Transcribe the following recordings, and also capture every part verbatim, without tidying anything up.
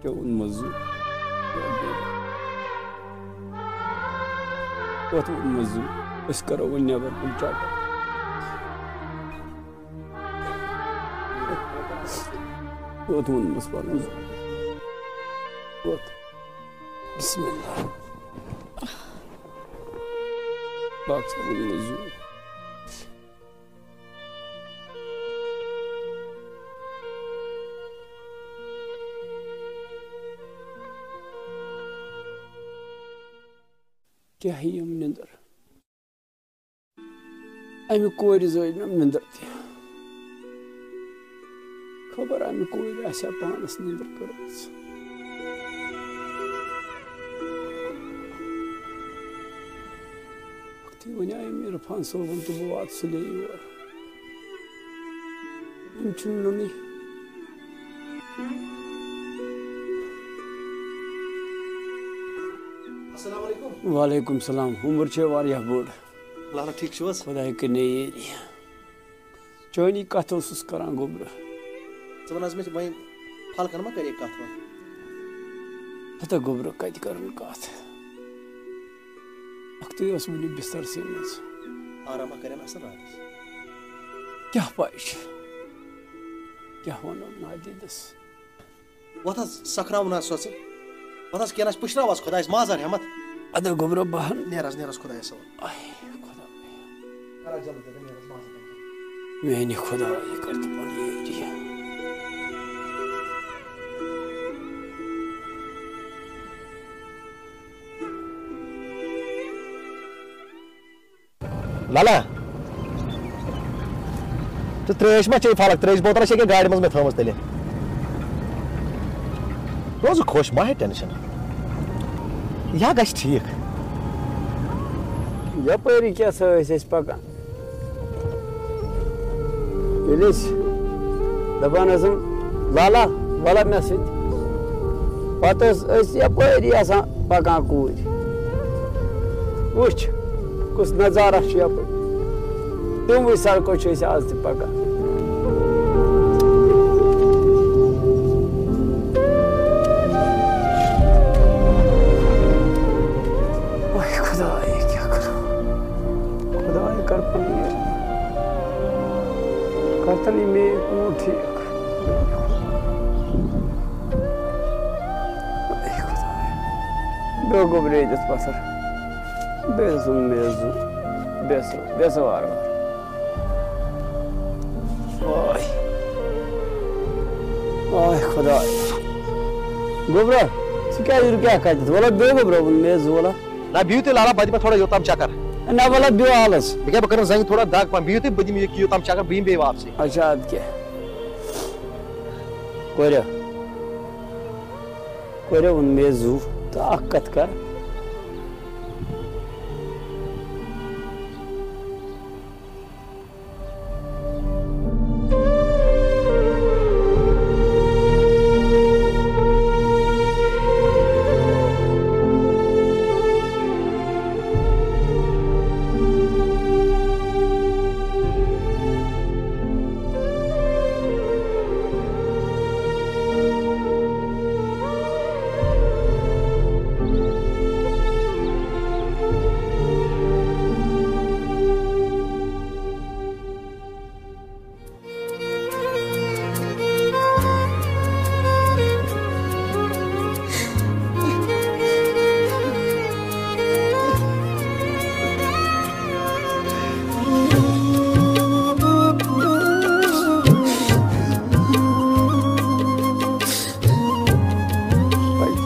ژےٚ ووٚنمُت زُو۔ وۄتھ ووٚنمُت زُو۔ أسۍ کرو وۄنۍ نٮ۪بر کُن چکر۔ وۄتھ ووٚنمُت پنُن زُو۔ وۄتھ۔ بسم اللہ۔ باقٕے ووٚنمُت زُو۔ کیٛاہ یِم نِندٕر؟ اَمہِ کورِ زٲج مےٚ نِندٕر تہِ۔ خبر اَمہِ کورِ آسہِ ہا پانَس نِندٕر کٔرمٕژ۔ وقتی وَنیٛاے أمۍ عرفان صٲبَن تہٕ بہٕ واتہٕ سُلے یور۔ وۄنۍ چھُنہٕ نوٚنُے۔ السلام علیکم۔ وعلیکم السلام۔ عمر چھے واریاہ بٔڑ۔ لالا، ٹھیک چھِو حظ؟ خداے کٔرِنَے یٲری۔ چٲنی کتھ اوسُس کران گوٚبرٕ۔ ژٕ وَن حظ مےٚ وۄنۍ فلکن ما کرے کتھ وتھ؟ ہتا گوٚبرٕ کتہِ کرن کتھ؟ اکھتُے اوس وُنہِ بسترسٕے منٛز۔ آرام ما کرن اصل راتس؟ کیٛاہ پَے چھِ؟ کیٛاہ وَنو نادیدس؟ وۄتھ حظ، سکھراوُن حظ سۄژٕ۔ وۄتھ حظ، کینٛہہ نہ حظ، پُشراو حظ خۄدایَس مازَر ہٮ۪مَتھ۔ اَدٕ گوٚبرا بہن۔ نیر حظ، نیر حظ خۄدایَس حوالہٕ۔ آے خۄدا۔ کر حظ جلدی، کر نیر حظ مازَر ہٮ۪مَتھ۔ میٛانہِ خۄدایہِ کر تہٕ پَنٕنۍ یٲری۔ لالا، ژٕ ترٛیش ما چیٚیہِ فلک؟ ترٛیش بوتل چھےٚ کیٛاہ گاڑِ منٛز مےٚ تھٲومٕژ تیٚلہِ؟ روزٕ خۄش، ما ہے ٹٮ۪نشن۔ یا گژھِ ٹھیٖک۔ یپٲری کیٛاہ سا ٲسۍ أسۍ پکان؟ ییٚلہِ أسۍ دَپان ٲسٕم، "لالا، وَلہٕ مےٚ سۭتۍ"، پَتہٕ ٲس أسۍ یَپٲری آسان پَکان کوٗرۍ۔ وٕچھ، کُس نظارہ چھُ یَپٲرۍ۔ تِموٕے سڑکو چھِ أسۍ آز تہِ پَکان۔ وای خداے، کیٛاہ کَرو؟ خداے کر پنٕنۍ۔ کر تن یہِ میٲنۍ کوٗر ٹھیٖک۔ اے خداے۔ بیٚیہِ گوٚو برٛیدِتھ پتھر۔ بیٚیہِ زُن مےٚ زُن۔ بیٚیہِ سا، بیٚیہِ سا وارٕ وارٕ۔ آے۔ آے خداے۔ گوٚبرا، ژٕ کیٛازِ رُکیٛاکھ کَتٮ۪تھ؟ وَلہٕ بیٚیہِ گوٚبرا ووٚن مےٚ زُن وَلہٕ۔ نہ، بِہِو تُہۍ لالا، بہٕ دِمہٕ تھوڑا یوٚتام چکر۔ نہ، وَلہٕ بیٚہہ حالَس۔ بہٕ کیٛاہ، بہٕ کَرٕ زَنٛگہِ تھوڑا دَگ پَہَم، بِہِو تُہۍ، بہٕ دِمہٕ یہِ یوٚتام چکر، بہٕ یِمہٕ بیٚیہِ واپسٕے۔ اچھا، اَدٕ کیٛاہ؟ کورِ، کورِ ووٚن مےٚ زُو تہٕ اَکھ کَتھ کَر۔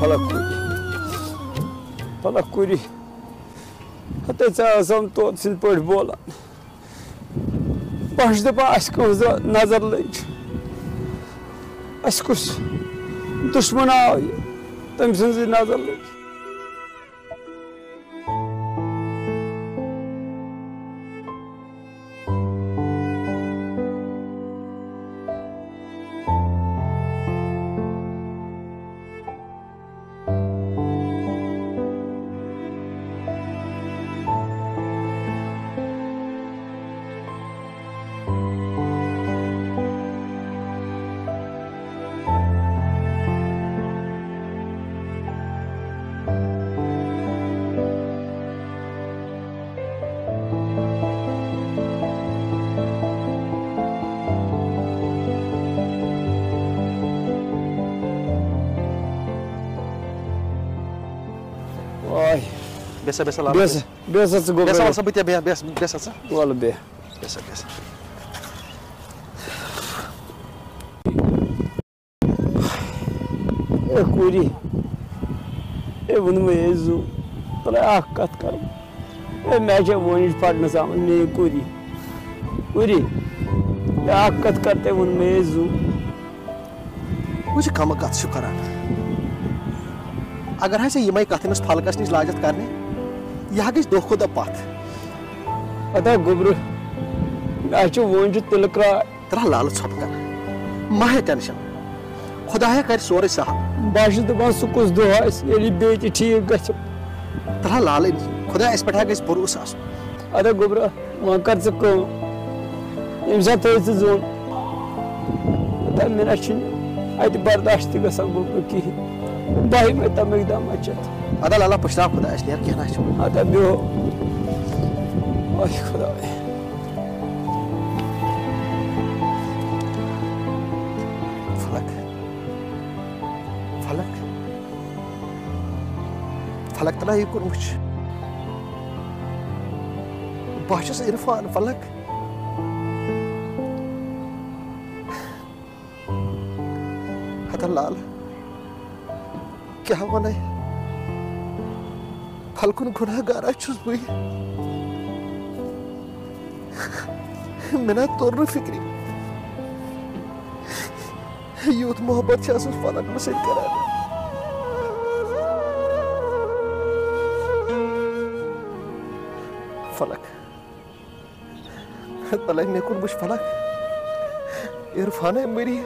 فلک کُری، فلک کُری، ہتے ژےٚ آسان طوطہٕ سٕنٛدۍ پٲٹھۍ بولان۔ بہٕ چھُس دَپان، اَسہِ کٕہٕنٛز نظر لٔج؟ اَسہِ کُس دُشمن آو یہِ؟ تٔمۍ سٕنٛزٕے نظر لٔج۔ بیٚہہ سا، بیٚہہ سا، لال، بیٚہہ سا، بیٚہہ سا، ژٕ گوٚبرا۔ بیٚہہ سا، وَلہٕ سا، بہٕ تہِ بیٚہہ، بیٚہہ، بیٚہہ سا ژٕ۔ وَلہٕ بیٚہہ۔ بیٚہہ سا، بیٚہہ سا۔ اے کوٗری، اے ووٚنمَے اے زُو، تَلے اَکھ کَتھ کَرٕ۔ اے مےٚ چھےٚ وٲنِج پھَٹنَس آمٕژ، میٛٲنۍ کوٗری۔ کوٗری، اے اَکھ کَتھ کَر، تۄہہِ ووٚنمَے اے زُو۔ وٕچھ، کَمہٕ کَتھ چھُ کَران۔ اگر ہا ژےٚ یِمَے کَتھٕ أمِس فلکَس نِش لاجَتھ کَرنہِ، یہِ ہا گژھِ دۄہ کھۄتہٕ دۄہ پَتھ۔ اَدا گوٚبرٕ، مےٚ چھُ وٲنجہِ تِلہٕ کرٛاے۔ ترٛٹھ لالہٕ ژھۄپہٕ کَر، مہ ہےٚ ٹٮ۪نشَن۔ خۄدایا کَرِ سورُے سَہَل۔ بہٕ ہا چھُس دَپان، سُہ کُس دۄہ آسہِ، ییٚلہِ یہِ بیٚیہِ تہِ ٹھیٖک گژھِ۔ ترٛٹھ لالہٕ، خۄدایَس پٮ۪ٹھ ہا گژھِ بروسہٕ آسُن۔ اَدا گوٚبرٕ، وۄنۍ کر ژٕ کٲم، ییٚمہِ ساتہٕ تھٲے ژٕ زوٚن۔ دَپ، مےٚ نہ چھُنہٕ اَتہِ برداشت تہِ گژھان گوٚبرٕ کِہیٖنۍ۔ بہٕ ہیٚمَے تَمِکۍ دَم اَچَتھ۔ اَدا لالا، پٔشراو خۄدایَس، نیر، کینٛہہ نہ چھُ۔ اَدا بیٚہو۔ آے خۄداے۔ فلک۔ فلک۔ فلک تلا یہِ کُن وٕچھ۔ بہٕ ہا چھُس عرفان، فلک۔ ہتا لال، کیٛاہ وَنَے؟ فلکُن گُناہ گارا چھُس بٕے۔ مےٚ نہ توٚر نہٕ فِکرِ۔ یوٗت محبت چھِ آسان فلک مےٚ سۭتۍ کران۔ فلک، تَلے مےٚ کُن وٕچھ فلک۔ عرفانَے مٔری۔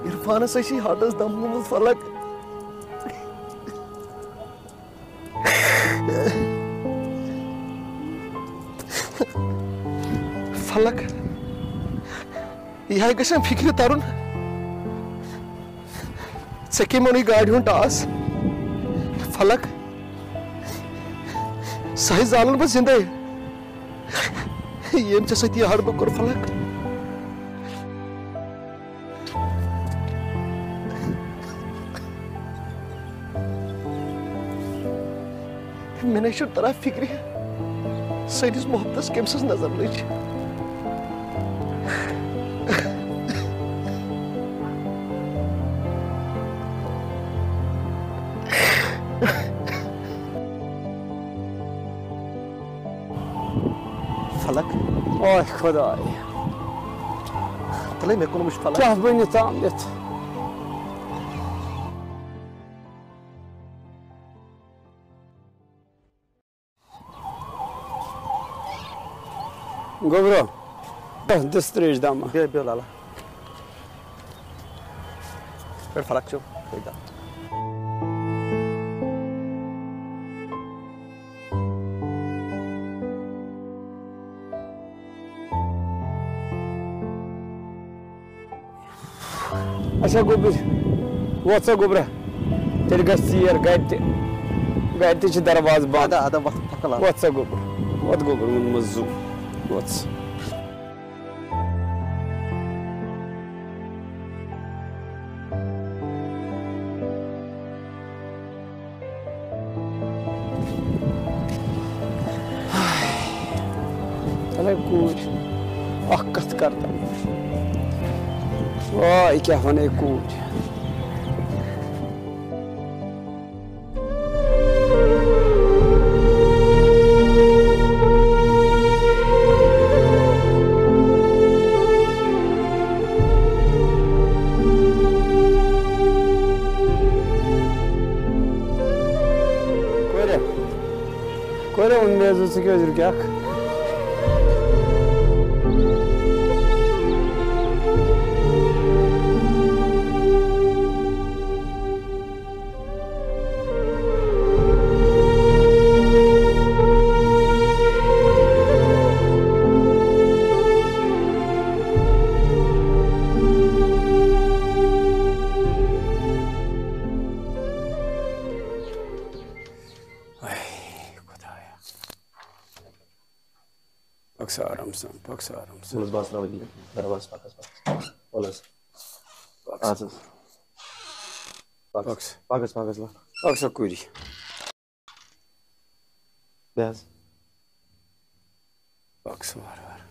عرفانَس ٲسی ہاٹَس دَم گوٚمُت فلک۔ فلک، یہِ ہا گژھِ فِکرِ تَرُن۔ ژےٚ کٔمۍ اوٚنُے گاڑِ ہُنٛد ٹاس؟ فلک، سُہ ہے زالَن بہٕ زِندَے، ییٚمۍ ژےٚ سۭتۍ یہِ ہَڑبہٕ کوٚر، فلک۔ مےٚ نے چھُنہٕ تران فِکرِ، سٲنِس محبتس کٔمۍ سٕنٛز نظر لٔج۔ فلک۔ اوے خداے۔ تلے مےٚ کُن وٕچھ فلک۔ کیٛاہ بٔنِتھ آمُت؟ گوٚبرو، دِس ترٛیش دامہ۔ بیٚہہ، بیٚہہ لالا۔ پٮ۪ٹھ فلک چھُ، بیٚہہ دام۔ اچھا گوٚبُر، وۄتھ سا گوٚبرا، تیٚلہِ گژھِ ژیر، گرِ تہِ، گرِ تہِ چھِ دروازٕ بنٛد۔ ادا، ادا، وۄتھ، پکھ لالا۔ وۄتھ سا گوٚبُر، وۄتھ گوٚبُر، ووٚنمَس زُو، وۄتھ سا۔ تَلے کوٗر، اَکھ کَتھ کَر تَلے۔ واے، کیٛاہ وَنے کوٗر۔ کوریا، کوریا، ووٚن مےٚ حظ، ژٕ کیٛازِ رُکیٛاکھ؟ اے خدایا۔ پک سا آرام سان، پک سا آرام سان۔ وَلہٕ حظ، بہٕ حظ ترٛاوٕ یہِ دروازٕ، پَک حظ، پَک۔ وَلہٕ حظ۔ پَک سا۔ پَک حظ۔ پَک حظ، پَک حظ، پَک حظ، وَلہٕ۔ پَک سا کوٗری۔ بیٚہہ حظ۔ پَک سا وارٕ وارٕ۔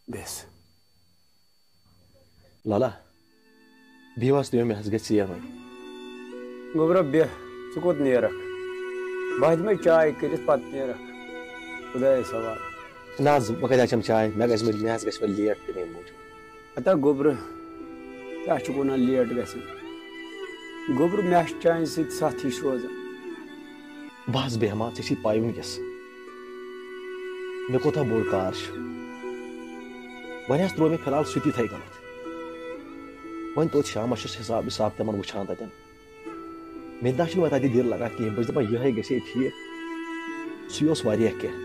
بیٚہہ سا۔ لالا، بیٚہو حظ تُہۍ، مےٚ حظ گژھِ ژیر وۄنۍ۔ گوٚبرا بیٚہہ، ژٕ کوٚت نیرَکھ؟ بہٕ ہا دِمَے چاے کٔرِتھ، پَتہٕ نیرَکھ۔ خۄدایَس حوالہٕ۔ نہ حظ، بہٕ کَتہِ حظ چَمہٕ چاے؟ مےٚ گژھِ وۄنۍ، مےٚ حظ گژھِ وۄنۍ لیٹ تَمے موٗجوٗب۔ ہتا گوٚبرٕ، کیٛاہ چھُکھ وَنان لیٹ گژھِ؟ گوٚبرٕ، مےٚ چھُ چانہِ سۭتۍ سَتھ ہِش روزان۔ بہٕ حظ بیٚہمہٕ ہا، ژےٚ چھے پَے وٕنکیٚس مےٚ کوٗتاہ بوٚڑ کار چھُ۔ وۄنۍ حظ ترٛوو مےٚ فی الحال سُہ تہِ یِتھَے کٔنَتھ۔ وۄنۍ توتہِ شامَس چھُس حِساب وِساب تِمَن وٕچھان تَتٮ۪ن۔ مےٚ تہِ نہ چھُنہٕ وۄنۍ تَتہِ دِل لَگان کِہیٖنۍ۔ بہٕ چھُس دَپان، یِہوٚے گژھِ ہے ٹھیٖک، سُے اوس واریاہ کینٛہہ۔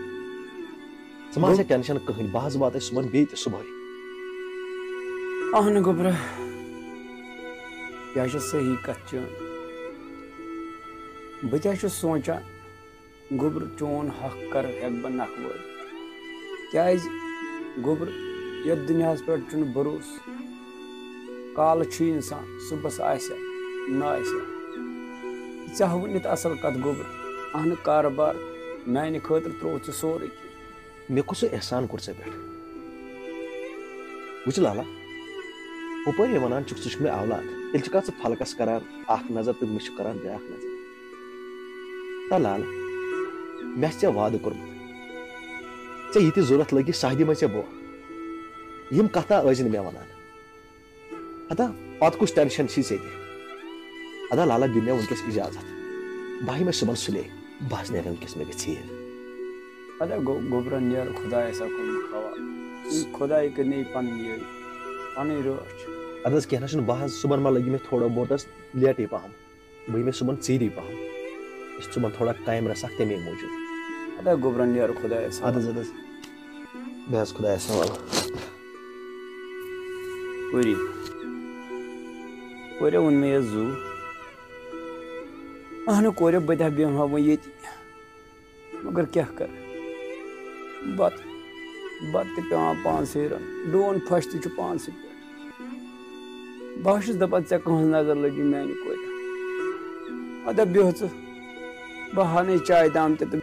ژٕ ما گوٚو۔ ژےٚ ٹٮ۪نشَن کٕہٕنۍ، بہٕ حظ واتَے صُبحَن بیٚیہِ تہِ صُبحٲے۔ اہنہٕ گوٚبرا، یہِ حظ چھِ صحیح کَتھ چٲنۍ۔ بہٕ تہِ حظ چھُس سونٛچان، گوٚبرٕ، چون حق کَرٕ ہٮ۪کہٕ بہٕ نَکھٕ وٲلِتھ۔ کیٛازِ گوٚبرٕ، یَتھ دُنیاہَس پٮ۪ٹھ چھُنہٕ بروسہٕ۔ کالہٕ چھُے اِنسان، صُبحَس آسہِ نہ آسہِ۔ ژےٚ ہا ؤنِتھ اَصٕل کَتھ گوٚبرٕ، اہنہٕ کارٕبار میٛانہِ خٲطرٕ ترٛووُتھ ژےٚ سورُے کینٛہہ۔ مےٚ کُس احسان کوٚر ژےٚ پٮ۪ٹھ؟ وٕچھ لالا، ہُپٲرۍ یہِ وَنان چھُکھ ژٕ چھُکھ مےٚ اولاد، تیٚلہِ چھُکھا ژٕ فلکَس کَران اَکھ نظر تہٕ مےٚ چھُکھ کَران بیٛاکھ نظر؟ تہ لالا، مےٚ چھُ ژےٚ وعدٕ کوٚرمُت، ژےٚ یہِ تہِ ضوٚرَتھ لٔگی، سۄ دِمَے ژےٚ بہٕ۔ یِم کَتھا ٲسۍ نہٕ مےٚ وَنان۔ ہتا، پتہٕ کُس ٹینشن چھی ژےٚ تہِ؟ ادا لالا، دِ مےٚ وٕنکیٚس اجازت۔ بہٕ یِمے صُبحن سُلے۔ بہٕ حظ نیرٕ وٕنکیٚس، مےٚ گژھِ ژیٖر۔ ادا گو-، گوٚبرن نیر خۄدایس کُن حوالہٕ۔ یہِ خۄداے کٔرنی پنٕنۍ یٲری، پنٕنۍ رٲچھ۔ اَدٕ حظ، کینٛہہ نہ چھُنہٕ، بہٕ حظ صُبحن ما لٔگۍ مےٚ تھوڑا بہت حظ لیٹٕے پہم۔ بہٕ یِمے صُبحن ژیٖری پہم۔ أسۍ چھِ صُبحن تھوڑا کامہِ رژھ اکھ تَمے موٗجوٗب۔ ادا گوٚبرن نیر خۄدایس اَدٕ حظ، حوالہٕ۔ اَدٕ حظ۔ بیٚہہ حظ خۄدایَس حوالہٕ۔ کوٗری۔ کوٗرِ ووٚن مےٚ یَس زُو۔ اَہنُو کوٗرِ، بہٕ تہِ ہا بیٚہمہٕ ہا وۄنۍ ییٚتی۔ مگر کیٛاہ کَرٕ؟ بَتہٕ، بَتہٕ تہِ پٮ۪وان پانسٕے رَنُن۔ ڈوٗن پھَش تہِ چھُ پانسٕے پٮ۪ٹھ۔ بہٕ ہا چھُس دَپان، ژےٚ کٕہٕنٛز نظر لٔجی میٛانہِ کورِ؟ اَدٕ بیٚہہ ژٕ۔ بہٕ ہا اَنَے چایہِ دام تہِ تہٕ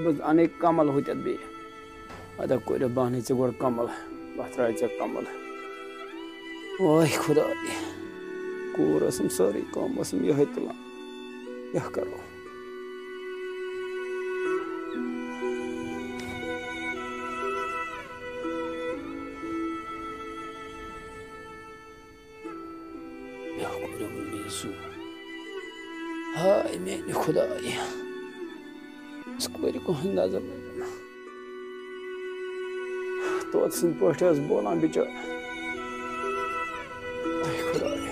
بہٕ اَنَے کَمَل ہُتٮ۪تھ بیٚیہِ۔ ادا کورِ بانٕے ژےٚ گۄڈٕ کمل، بہٕ ترٛاوٕ ژےٚ کمل۔ اوے خداے، کوٗر ٲسٕم سٲرٕے کٲم ٲسٕم یِہوٚے تُلان۔ کیٛاہ کرو؟ مےٚ ہا کوٚر یِمن بیٚیہِ زُو۔ ہاے میٛانہِ خدایہِ، أمِس کورِ کٕہٕنۍ نظر لٔج نہٕ۔ طوطہٕ سٕنٛدۍ پٲٹھۍ ٲس بولان بِچٲر۔ ہاے خدایہِ۔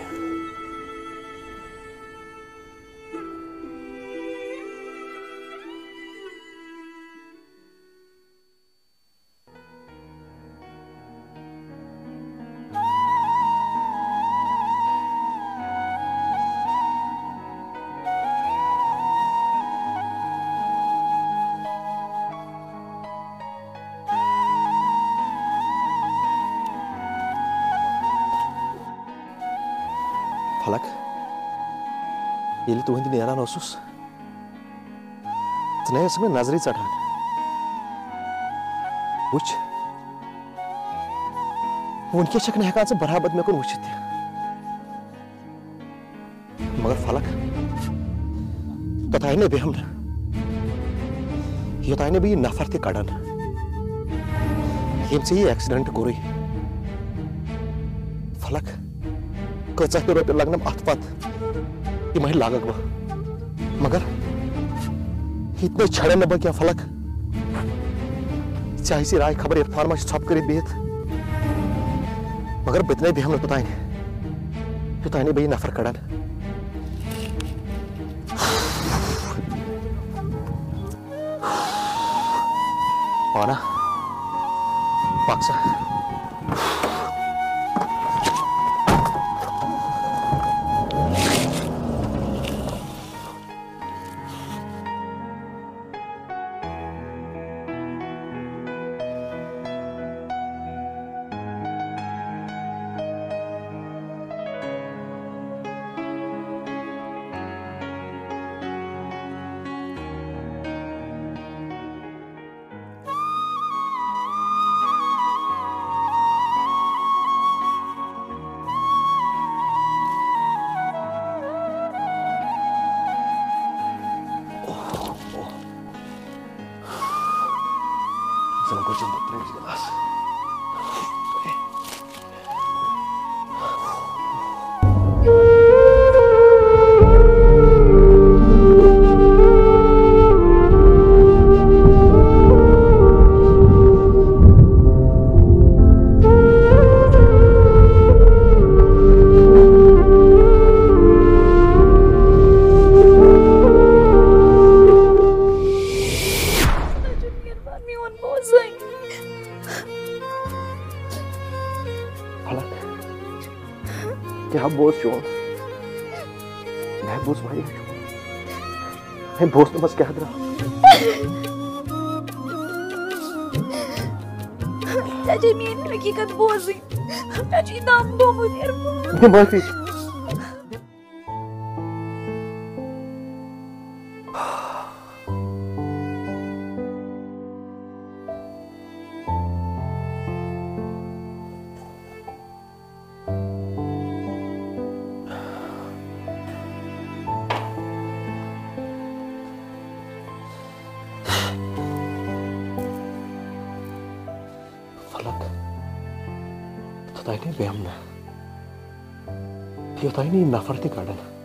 فلک، ییٚلہِ تُہٕنٛدِ نیران اوسُس، ژٕ نے ٲسٕکھ مےٚ نظرٕے ژٹان۔ وٕچھ، وٕنکیٚس چھکھ نہٕ ہٮ۪کان ژٕ برابر مےٚ کُن وٕچھِتھ تہِ۔ مگر فلک، توٚتانۍ نے بیٚہم نہٕ، یوٚتانۍ نے بہٕ یہِ نفر تہِ کڑن، ییٚمۍ ژےٚ یہِ ایکسیڈنٹ کوٚرُے۔ فلک، کۭژاہ تہِ رۄپیہِ لگنم اتھ پتہٕ، تِمے لاگکھ بہٕ۔ مگر یہِ تہِ نَے چھَڑَن نہٕ بہٕ کینٛہہ، فلک۔ ژےٚ آسی راے خبر عرفان ما چھُ ژھۄپہٕ کٔرِتھ بِہِتھ۔ مگر بہٕ تہِ نَے بیٚہمہٕ نہٕ توٚتانۍ، یوٚتانۍ نہٕ بہٕ یہِ نفر کَڑَن۔ پانا، پک سا۔ چلو، ترٛٲیِو گِلاس۔ میون بوزٕے۔ فلک، کیٛاہ بوز چون؟ مےٚ بوز واریاہ چون۔ ہے، بوز نہٕ بس کیٛاہ درٛاو۔ ژےٚ چھے میٲنۍ حقیٖقت بوزٕنۍ۔ مےٚ چھُ یہِ دم گوٚمُت عرفان۔ دِ معٲفی۔ فلک، توٚتانۍ نے بیٚہمہٕ نہٕ، یوٚتانۍ نہٕ یہِ نفر تہِ کڑن۔